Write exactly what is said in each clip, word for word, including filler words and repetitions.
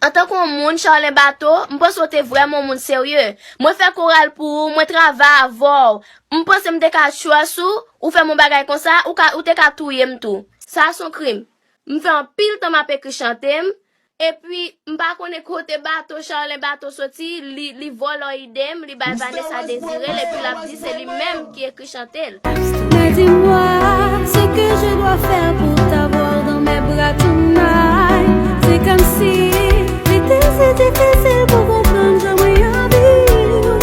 Antanke yon moun, Charlin Bato, m panse w te vrèman yon moun serye. Mwen fè koral pou ou, mwen travay avè w. M panse m te ka trust ou, ou fè m yon bagay konsa, ou ka, ou te ka touye m tou. Sa se yon krim. M fè anpil tan m ap ekri chante m, epi m pa konnen kote Bato, Charlin Bato soti, li, li vòlò ide m, li bay Vanessa Désiré l, epi l ap di se li menm ki ekri chante l. Mais dis-moi ce que je dois faire pour t'avoir dans mes bras tonight. C'est comme si li te si difisil pou konprann jan mwen anvi w.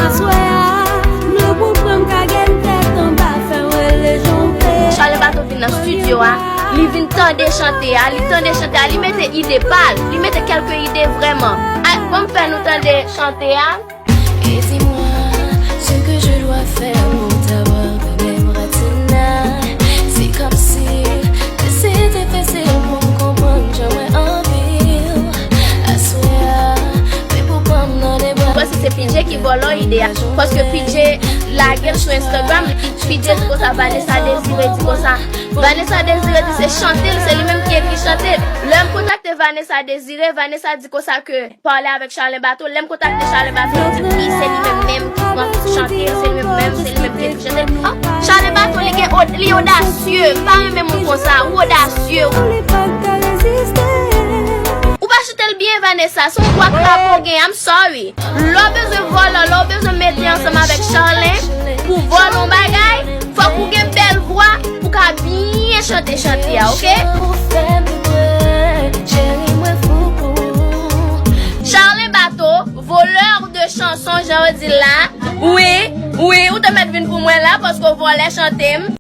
Aswè a, m lou pou pran m ka gen tèt anba fè w rele jan w vle. Charlin Bato vin nan estidyo a, li vin tande chante a, li tande chante a, li mete ide pa l, li mete kèlke ide vrèman. Ay, ban m fè nou tande chante a. Et dis-moi ce que je dois faire pour t'avoir dans mes bras tonight. C'est comme si te si difisil pou m konprann jan mwen anvi w. Aswè a, men pou pran m nan de bra. Mwen panse se P J ki vòlò ide a, paske P J lage l sou Instagram, P J di konsa Vanessa Désiré di konsa. Vanessa Désiré di se chante l, se li menm ki ekri chante l. Lè m kontakte Vanessa Désiré, Vanessa di konsa ke pale avèk Charlin Bato. Lè m kontakte Charlin Bato, li di wi, se li menm menm ki pran chante, se li menm menm, se li menm ki ekri chante. Oh, Charlin Bato, li gen od-, li odasye. M pa renmen moun konsa. Ou odasye. Ou pa chante l byen, Vanessa. Se yon vwa krapo w gen. I'm sorry. Lè w bezwen vòlò, lè w bezwen mete ansanm avèk Charlin pou vòlò yon bagay, fòk ou gen bèl vwa pou ka byen chante chante a, oke? Charlin Bato, voleur de chanson, jan yo di l la. Wi, wi, ou te mèt vin pou mwen la, paske w vòlè chante m.